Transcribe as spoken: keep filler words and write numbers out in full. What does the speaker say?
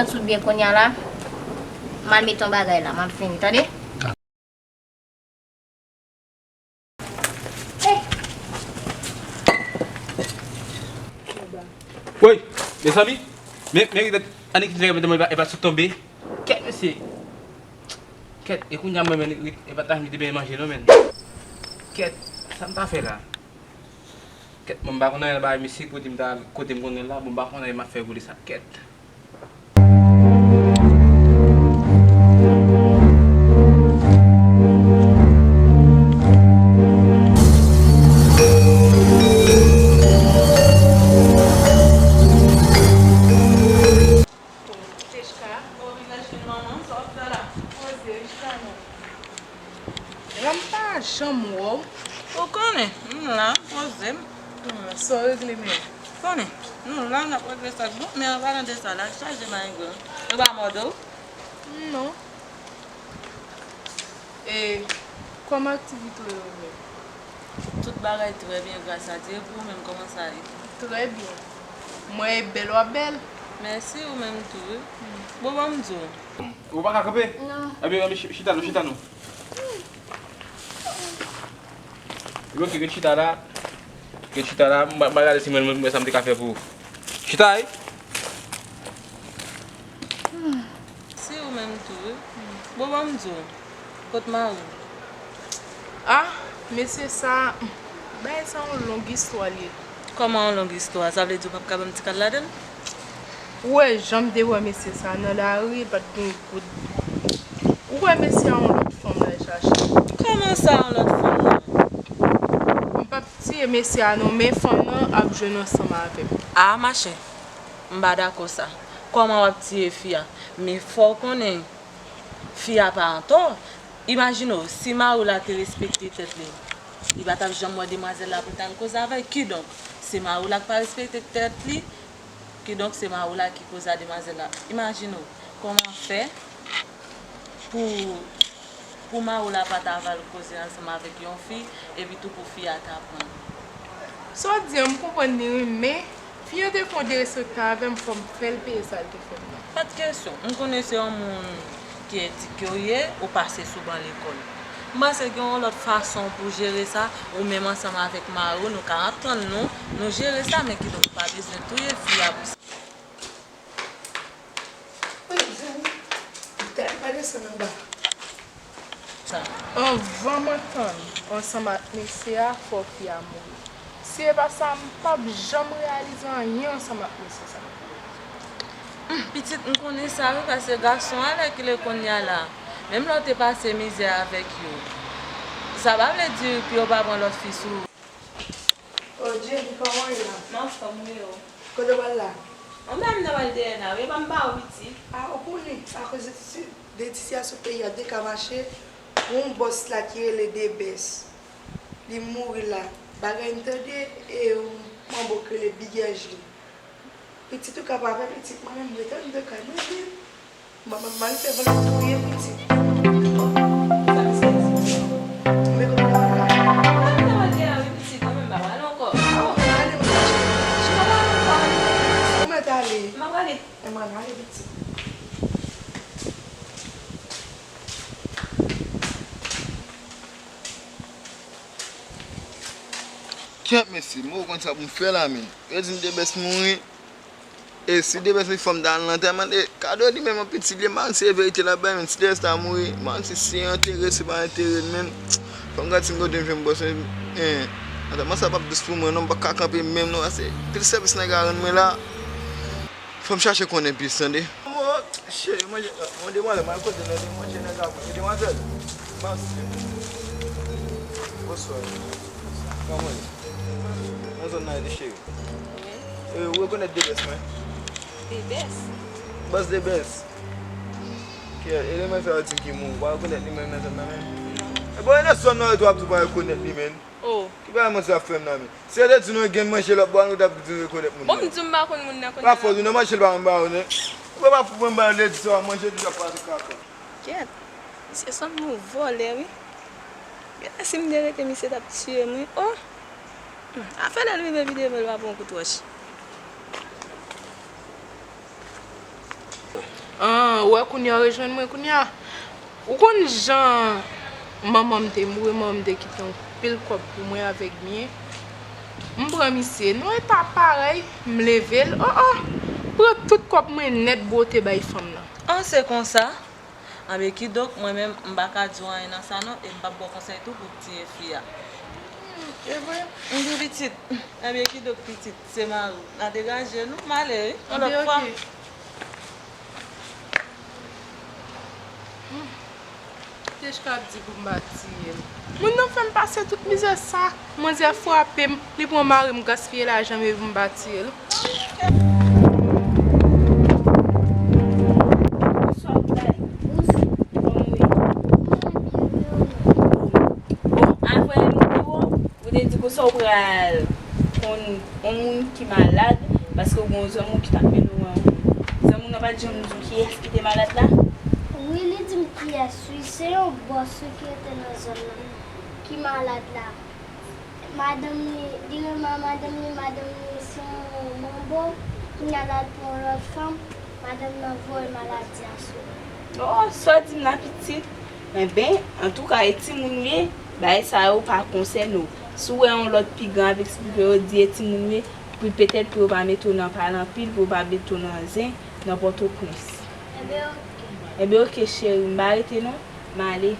Tout byen kounye a la, m al met yon bagay la, m ap vini, tande? Woy, mezanmi, men, men, Rit, annik ki te mete mwen epa sot tonbe. Kèt, mesye. Kèt, e kounye a mwen menm, Rit, epa ta mete byen manje non, men. Kèt, sa m ta fè la? Kèt, mwen m pa konn anyen nan bagay mistik, pou di m ta kote m konnen la, bon, m pa konn anyen m ap fè pou li sa, kèt. Gran m pa janm wè w. Ou konnen, m la, poze m. Sa w regle menm? Konnen, nou la n ap regle sa k bon, men an palan de sa la, chaje marengo. Yo pa mòde w? Non. E kòman aktivite w yo menm? Tout bagay trè byen, gras a Dye. E pou ou menm, kòman sa ye? Trè byen. Mwen e bèl w ap bèl. Mèsi, ou menm tou wi. Bon, ban m di w. Ou pa ka kanpe? Non. Ebyen, ebyen, chita non, chita non. Ebyen, oke, ret chita la. Ret chita la, m a gade si mwen, mwen, mwen, sa m te ka fè pou ou. Chita, wi. Si ou menm tou, wi. Bon, ban m di w. Kot mari w? Ah, mesye sa, bagay sa yon long istwa l ye. Kòman yon long istwa? Sa vle di w p ap ka ban m ti kad ladan l? Ou wè jan m te wè mesye sa nan lari, li pa t gen goud. Ou wè mesye a yon lòt fanm l al chache. Kòman sa yon lòt fanm nan? M p ap tiye mesye a non, men fanm nan ap jwenn ansanm avè m. Ah, machè, m pa dakò sa. Kòman w ap tiye fi a? Men fò w konnen, fi a pa antò. Imajine w, si mari w la te respekte tèt li, li pa t ap janm wè demwazèl la pou l t al koze avè l. Kidonk, se mari w la k pa respekte tèt li, kidonk se mari w la ki koze a demwazèl la. Imajine w, kòman fè pou, pou mari w la pa ta va al koze ansanm avèk yon fi, epi tou pou fi a ta pran l? Sa w di an, m konprann li wi, men fi an te fè yon derespektan avè m, fò m fè l peye sa l te fè m nan. Pa t kesyon. M konnen se yon moun ki edike w ye, ou pase sou ban lekòl. M panse gen yon lòt fason pou jere sa, ou menm ansanm avèk mari w, nou ka antann nou, nou jere sa, men kidonk ou pa bezwen touye fi a pou sa. Wi, zanmi, m tèlman pa desann anba. Anvan m antann ansanm ak mesye a, fò fi a mouri. Si e pa sa, m p ap janm reyalize anyen ansanm ak mesye sa. Humm, pitit, m konnen sa wi, paske gason alèkile kounye a la, menm lè w te pase mizè avèk yo, sa pa vle di pou yo pa pran lòt fi sou ou. Oh, Jenny, kòman w ye la? M anfòm, wi, e ou? Kote w pral la? Anba m nan pral dèyè la, wi, epa m pa ou piti. Ah, ou konnen, akoz de ti, de ti sitiyasyon peyi a, de ka mache, yon bòs la ki rele Debès. Li mouri la. Bagay m tande, e yon manbo k rele Bigèjli. Pitit ou ka pa fè pitit, mwen menm, m ret anndan kay mwen, men. Manman, manman, li fè vòlè touye pitit. Sa misye di? Men kòman l ap la? Mwen menm nan wè deya wi pitit, mwen menm pa pral ankò. Aw, ale mwen chache. Chita la ankò. Ou mèt ale. M ap ale. Enben ale pitit. Kèt mesye, mwen konn sa pou m fè la menm. Yo di m Debès mouri. E si Debès li fò m ta al nan antèman, e kado li menm an pitit li, m pa konn si e verite l ap bay, men si Debès ta mouri, m pa konn si se antere, si pa antere l, men fò m gad si m kote m jwenn bòs mwen, en, antèman sa p ap dous pou mwen non, m pa ka kanpe menm non, paske pil sèvis nèg la rann mwen la, fò m chache konnen plis, tande. Cheri, manje, mwen demwazèl, mwen al kote nan demwazèl, nèg la, demwazèl. Bonswa. Kòman w ye? Nan zòn nan, cheri. Wi. E, ou rekonèt Debès, mwen? Debès? Bòs Debès. Ki eleman sa yo di m ki mouri. Ou pa rekonèt li menm nan zòn nan menm? Non. E bon, e nan zòn nan, ou ap di ou pa rekonèt li menm. Oh. Ki bagay manti w ap fè m la menm? Si yo te di nou gen manje lòtbò a, nou t ap di nou rekonèt moun nan. Bon, m di w m pa konn moun nan kounye a. Pa fòt ou nan manje l pa menm ba ou, non. Ou pa fou menm ba ou, lè di sa w ap manje, li t ap pase kaka. Kèt, misye sanble yon vòlè, wi. Genlè si m te rete, misye t ap tiye m, wi. Oh! Hmm, afè lè l rive pi devan, l va pran yon kout wòch. An, ou wè kounye a w rejwenn mwen kounye a. Ou konn jan manman m te mouri, manman m te kite yon pil kòb pou mwen avèk byen. M pran misye, non, e pa parèy, m leve l, o, o, pran tout kòb mwen nèt bwote bay fanm nan. An, se konsa? Anben, kidonk, mwen menm, m pa ka di w anyen nan sa non, e m p ap ba w konsèy tou pou w tiye fi a. Hmm, e vre? M gen pitit. Anben, kidonk, pitit, se mari w. N a degaje nou, m ale, wi, yon lòt fwa. Anben, oke. Hmm. Tejka ap di pou m pa tiye l. Moun nan fè m pase tout mizè sa. Manzè frape m, li pran mari m, gaspiye lajan m epi m pa tiye l. Bonswa, Woodline. Kòman w ye? Bon, avan m te wè w, ou te di konsa w pral konn yon moun ki malad, paske w gen yon zanmi w ki t ap mennen w wè yon moun. Zanmi w nan pa t janm di w kiyès ki te malad la? Wi, li di m kiyès, wi. Se yon bòs, wi, ki rete nan zòn nan, ki malad la. Madanm li, li renmen madanm li, madanm li se yon manbo, kounye a l al pran yon lòt fanm, madanm nan voye maladi a sou li. Oh, sa w di m la pitit? Enben, antouka, e timoun w ye, bagay sa yo pa konsène w. Si w wè yon lòt pi gran ap eksplike yo, di e timoun w ye, pou petèt pou yo pa mete w nan pale anpil, pou yo pa mete w nan zen, nan Pòtoprens. Enben, oke. Enben, oke, cheri, m pa rete non, m ale.